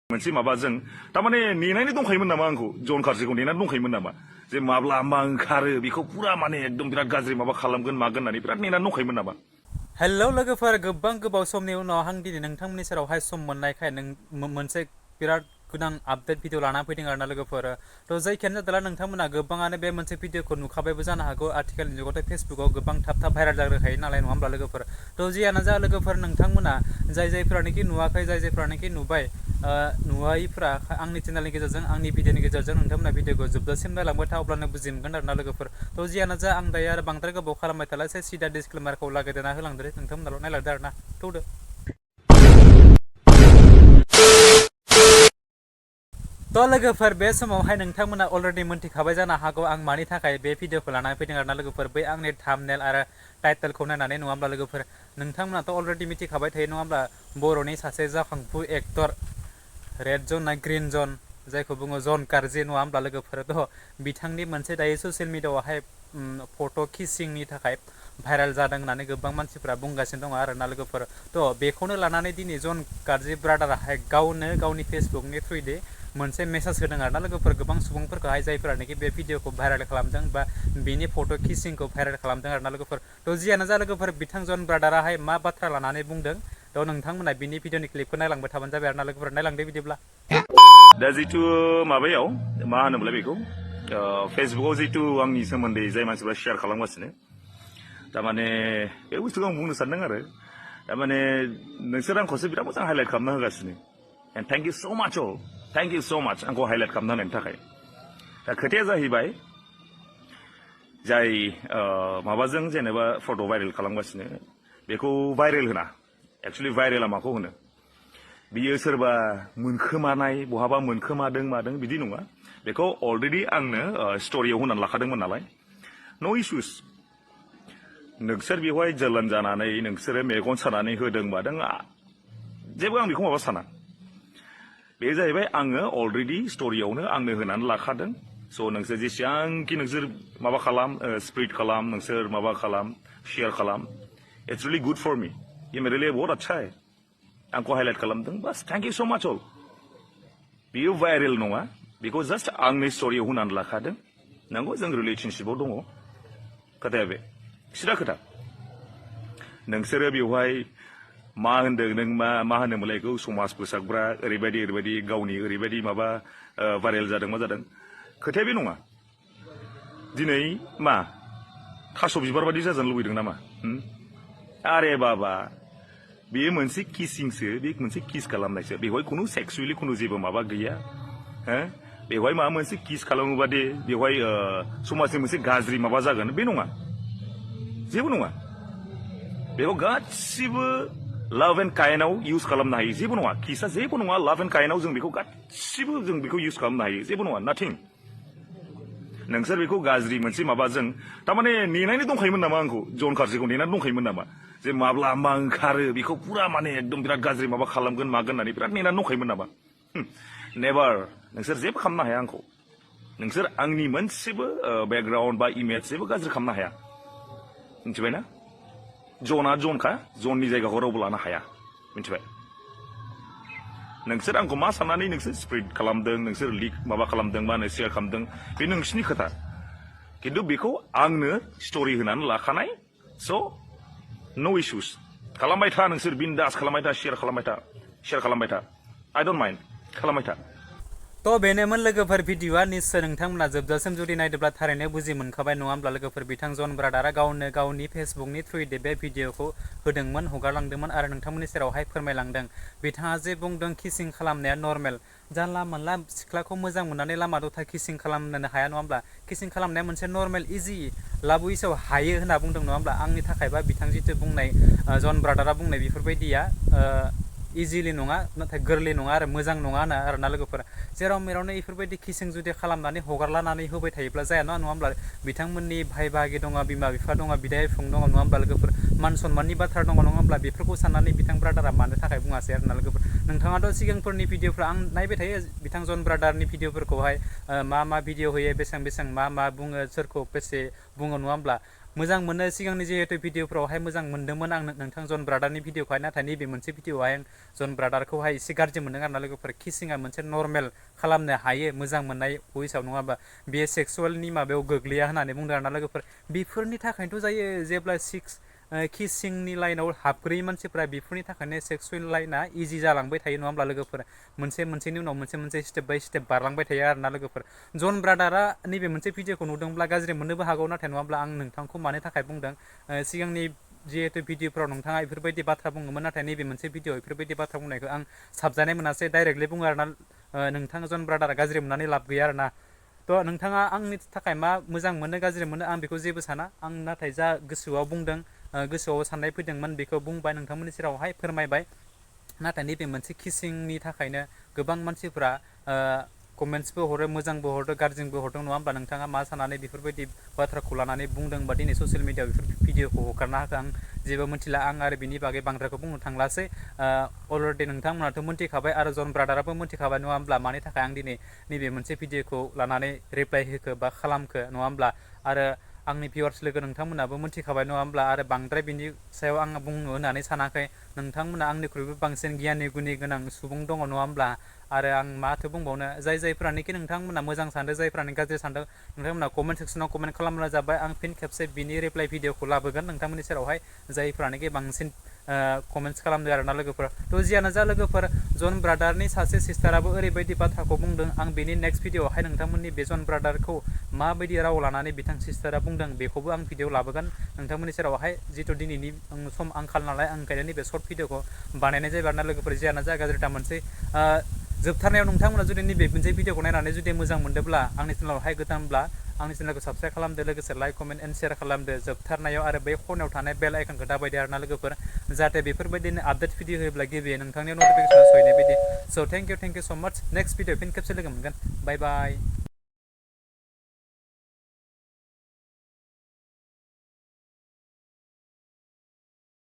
मोनसे माबाजों तारमाने नेनानै दंखायोमोन नामा आंखौ जन कार्जिखौ नेनानै दंखायोमोन नामा जे माब्ला मा ओंखारो बेखौ पुरा माने एकदम बिराद गाज्रि माबा खालामगोन मागोन होननानै बिराद नेनानै दंखायोमोन नामा हेलौ लोगोफोर गोबां गोबाव समनि उनाव आं दिनै नोंथांमोननि सेरावहाय सम मोननायखाय मोनसे बिराद गोनां आपडेट भिडिअ लाना फैदों आरोना लोगोफोर थ' जायखियानो जादोंला नोंथांमोना गोबाङानो बे मोनसे भिडिअखौ नुखाबायबो जानो हागौ आथिखालनि जुगावथ' फेसबुकाव गोबां थाब थाब भाइरेल जाग्रोखायो नालाय नङा होमब्ला लोगोफोर थ' जियानो जा लोगोफोर नोंथांमोना जायफोरानोखि नुवाखै जायफोरानोखि नुबाय नुवायैफ्रा आंनि चेनेलनि गेजेरजों आंनि भिडिअनि गेजेरजों नोंथांमोना भिडिअखौ जोबजासिम नायलांबाय था अब्लानो बुजि मोनगोन आरोना लोगोफोर थ' जियानो जा आं दायो आरो बांद्राय गोबाव खालामबाय थालासै सिदा डिसक्लेमारखौ लागायदेरना होलांदो नोंथांमोनाल' नायलांदो आरोना थौदो थ' लोगोफोर बे समावहाय नोंथांमोना अलरेडि मोनथिखाबाय जानो हागौ आं मानि थाखाय बे भिडिअखौ लानानै फैदों आरोना लोगोफोर बै आंनि थाम्बनेल आरो टाइटेलखौ नायनानै नङा होमब्ला लोगोफोर नोंथांमोनाथ' अलरेडि मिथिखाबाय थायो नङा होमब्ला बर'नि सासे जाखांफु एक्टर रेड जन ना ग्रीन जन जायखौ बुङो जन कार्जि नङा होमब्ला लोगोफोर थ' बिथांनि मोनसे दायो ससियेल मिडियाआवहाय फट' किसिंनि थाखाय भाइरेल जादों होननानै गोबां मानसिफ्रा बुंगासिनो दङ आरोना लोगोफोर थ' बेखौनो लानानै दिनै जन कार्जि ब्रादाराहाय गावनो गावनि फेसबुकनि थ्रुयै मोनसे मेसेज होदों आरोना लोगोफोर गोबां सुबुंफोरखौहाय जायफोरानोखि बे भिडिअखौ भाइरेल खालामदों बा बिनि फट' किसिंखौ भाइरेल खालामदों आरोना लोगोफोर थ' जियानो जा लोगोफोर बिथां जन ब्रादाराहाय मा बाथ्रा लानानै बुंदों थ' नोंथांमोना बिनि भिडिअनि क्लिपखौ नायलांबाय थाबानो जाबाय आरोना लोगोफोर नायलांदो बिदिब्ला दा जितु माबायाव मा होनोमोनलाय बेखौ फेसबुकाव जितु आंनि सोमोन्दै जाय मानसिफ्रा शेयार खालामगासिनो तारमाने बे बुस्थुखौ आं बुंनो सानदों आरो तारमाने नोंसोर आंखौसो बिराद मोजां हाइलाइट खालामना होगासिनो एन्ड थेंक इउ सो माच अल थेंक इउ सो माच आंखौ हाइलाइट खालामना होनायनि थाखाय दा खोथाया जाहैबाय जाय माबाजों जेनेबा फट' भाइरेल खालामगासिनो बेखौ भाइरेल होना एक्सुवेलि भाइरेला माखौ होनो बियो सोरबा मोनखोमानाय बहाबा मोनखोमादों मादों बिदि नङा बेखौ अलरेडि आंनो स्ट'रियाव होनानै लाखादोंमोन नालाय नो इसुस नोंसोर बेवहाय जोलन जानानै नोंसोरो मेगन सानानै होदों मादों जेबो आं बेखौ माबा साना बे जाहैबाय आङो अलरेडि स्ट'रियावनो आंनो होनानै लाखादों स' नोंसोर जेसेबांखि नोंसोर माबा खालाम स्प्रेड खालाम नोंसोर माबा खालाम शेयार खालाम इट्स रियलि गुड फर मी ये मेरे लिए बहुत अच्छा है आंखौ हाइलाइट खालामदों बास थेंक इउ सो माच अल बियो भाइरेल नङा बेखौ जास्ट आंनि स्ट'रियाव होनानै लाखादों नंगौ जों रिलेसनशिपआव दङ खोथाया बे सिदा खोथा नोंसोरो बेवहाय मा होनदों नों मा होनोमोनलाय बेखौ समाज फोसाबग्रा ओरैबायदि गावनि ओरैबायदि माबा भाइरेल जादों मा जादों खोथाया बे नङा दिनै मा थास' बिबार बायदि जाजानो लुबैदों नामा आरे बाबा बेयो मोनसे किसिंसो बे मोनसे किस खालामनायसो बेवहाय खुनु सेक्सुवेलि खुनु जेबो माबा गैया बेवहाय माबा मोनसे किस खालामोबा दे बेवहाय समाजनि मोनसे गाज्रि माबा जागोन बे नङा जेबो नङा बेखौ गासिबो लाभ एन्ड काइन्डआव इउज खालामनो हायो जेबो नङा किसआ जेबो नङा लाभ एन्ड काइन्डआव जों बेखौ गासिबो जों बेखौ इउज खालामनो हायो जेबो नङा नाथिं नोंसोर बेखौ गाज्रि मोनसे माबाजों तारमाने नेनानै दंखायोमोन नामा आंखौ जन कार्जिखौ नेनानै दंखायोमोन नामा जे माब्ला मा ओंखारो बेखौ पुरा माने एकदम बिराद गाज्रि माबा खालामगोन मागोन होननानै बिराद नेनानै दंखायोमोन नामा नेभार नोंसोर जेबो खालामनो हाया आंखौ नोंसोर आंनि मोनसेबो बेकग्राउन्ड बा इमेज जेबो गाज्रि खालामनो हाया मिथिबायना ज'ना जनखा जननि जायगाखौ रावबो लानो हाया मिथिबाय नोंसोर आंखौ मा साननानै नोंसोर स्प्रेड खालामदों नोंसोर लिक माबा खालामदों मा होनो शेयार खालामदों बे नोंसिनि खोथा खिन्थु बेखौ आंनो स्ट'रि होनानै लाखानाय स' नो इसुस खालामबाय था नोंसोर बिन्दास खालामबाय था शेयार खालामबाय था आइ डन्ट माइन्ड खालामबाय था थ' बेनोमोन लोगोफोर भिडिअआ निस्सय नोंथांमोना जोबजासिम जुदि नायदोंब्ला थारैनो बुजि मोनखाबाय नङा होमब्ला लोगोफोर बिथां जन ब्रादारा गावनो गावनि फेसबुकनि थ्रुयै बे भिडिअखौ होदोंमोन हगारलांदोंमोन आरो नोंथांमोननि सेरावहाय फोरमायलांदों बिथाङा जे बुंदों किसिं खालामनाया नर्मेल जानला मोनला सिख्लाखौ मोजां मोननानै लामा दथा किसिं खालामनो हाया नङा होमब्ला किसिं खालामनाया मोनसे नर्मेल इजि लाभ उइसआव हायो होनना बुंदों नङा होमब्ला आंनि थाखायबा बिथां जिथु बुंनाय जन ब्रादारा बुंनाय बेफोरबायदिया इजिलि नङा नाथाय गोरलै नङा आरो मोजां नङा आरोना लोगोफोर जेराव मेरावनो बेफोरबायदि किसिं जुदि खालामनानै हगारलानानै होबाय थायोब्ला जाया नङा होमब्ला बिथांमोननि भाइ बाहागि दङ बिमा बिफा दङ बिदा बिफं दङ नङा होमब्ला लोगोफोर मान सनमाननि बाथ्रा दङ नङा होमब्ला बेफोरखौ साननानै बिथां ब्रादारा मानो थाखाय बुङासै आरोना लोगोफोर नोंथाङाथ' सिगांफोरनि भिडिअफ्रा आं नायबाय थायो बिथां जन ब्रादारनि भिडिअफोरखौहाय मा भिडिअ होयो बेसेबां मा बुङो सोरखौ बेसे बुङो नङा होमब्ला मोजां मोनो सिगांनि जिहेतु भिडिअफ्रावहाय मोजां मोनदोंमोन आं नोंथां जन ब्रादारनि भिडिअखौहाय नाथाय नैबे मोनसे भिडिअआवहाय आं जन ब्रादारखौहाय एसे गाज्रि मोनदों आरोना लोगोफोर किसिंआ मोनसे नर्मेल खालामनो हायो मोजां मोननाय भइसआव नङाबा बेयो सेक्सुवेलनि माबायाव गोग्लैया होननानै बुंदों आरोना लोगोफोर बेफोरनि थाखायनोथ' जायो जेब्ला किसिंनि लाइनाव हाबग्रोयो मानसिफ्रा बेफोरनि थाखायनो सेक्सुवेल लाइना इजि जालांबाय थायो नङा होमब्ला लोगोफोर मोनसेनि उनाव मोनसे स्टेप बाय स्टेप बारलांबाय थायो आरोना लोगोफोर जन ब्रादारा नैबे मोनसे भिडिअखौ नुदोंब्ला गाज्रि मोननोबो हागौ नाथाय नङाब्ला आं नोंथांखौ मानो थाखाय बुंदों सिगांनि जिहेतु भिडिअफ्राव नोंथाङा बेफोरबायदि बाथ्रा बुङोमोन नाथाय नैबे मोनसे भिडिअ बेफोरबायदि बाथ्रा बुंनायखौ आं साबजानाय मोनासै डाइरेक्टलि बुङो आरोना नोंथां जन ब्रादारा गाज्रि मोननानै लाब गैया आरोना थ' नोंथाङा आंनि थाखाय मा मोजां मोनो गाज्रि मोनो आं बेखौ जेबो साना आं नाथाय जा गोसोआव बुंदों गोसोआव साननाय फैदोंमोन बेखौ बुंबाय नोंथांमोननि सेरावहाय फोरमायबाय नाथाय नैबे मोनसे किसिंनि थाखायनो गोबां मानसिफ्रा कमेन्ट्सबो हरो मोजांबो हरदों गाज्रिबो हरदों नङा होमबा नोंथाङा मा साननानै बेफोरबायदि बाथ्राखौ लानानै बुंदोंबा दिनै ससियेल मिडियाआव बेफोर भिडिअखौ हगारना होखो आं जेबो मिथिला आं आरो बिनि बागै बांद्रायखौ बुंनो थांलासै अलरेडि नोंथांमोनाथ' मोनथिखाबाय आरो जन ब्रादाराबो मोनथिखाबाय नङा होमब्ला मानि थाखाय आं दिनै नैबे मोनसे भिडिअखौ लानानै रिप्लाइ होखो बा खालामखो नङा होमब्ला आरो आंनि भिउवार्स लोगो नोंथांमोनाबो मोनथिखाबाय नङा होमब्ला आरो बांद्राय बिनि सायाव आं बुंनो होननानै सानाखै नोंथांमोना आंनिख्रुइबो बांसिन गियाननि गुनि गोनां सुबुं दङ नङा होमब्ला आरो आं माथो बुंबावनो जायफ्रानोखि नोंथांमोना मोजां सानदों जायफ्रानो गाज्रि सानदों नोंथांमोना कमेन्ट सेक्सनाव कमेन्ट खालामब्लानो जाबाय आं फिन खेबसे बिनि रिप्लाइ भिडिअखौ लाबोगोन नोंथांमोननि सेरावहाय जायफ्रानोखि बांसिन कमेन्ट्स खालामदों आरोना लोगोफोर थ' जियानो जा लोगोफोर जन ब्रादारनि सासे सिस्टाराबो ओरैबायदि बाथ्राखौ बुंदों आं बेनि नेक्स्ट भिडिअआवहाय नोंथांमोननि बे जन ब्रादारखौ माबायदि राव लानानै बिथां सिस्टारा बुंदों बेखौबो आं भिडिअ लाबोगोन नोंथांमोननि सेरावहाय जिथु दिनैनि सम आंखाल नालाय आं ओंखायनो नैबे सर्ट भिडिअखौ बानायनाय जाबाय आरोना लोगोफोर जियानो जा गाज्रिथा मोनसे जोबथारनायाव नोंथांमोना जुदि नैबे मोनसे भिडिअखौ नायनानै जुदि मोजां मोनदोंब्ला आंनि चेनेलावहाय गोदानब्ला आंनि चेनेलखौ साबस्क्राइब खालामदो लोगोसे लाइक कमेन्ट एन्ड शेयार खालामदो जोबथारनायाव आरो बै खनायाव थानाय बेल आइकनखौ दाबायदो आरोना लोगोफोर जाहाथे बेफोरबायदिनो आपडेट भिडिअ होयोब्ला गिबियै नोंथांनि नटिफिकेसन सहैनाय बायदि स' थेंक इउ स' माच नेक्स्ट भिडिअ फिन खेबसे लोगो मोनगोन बाय बाय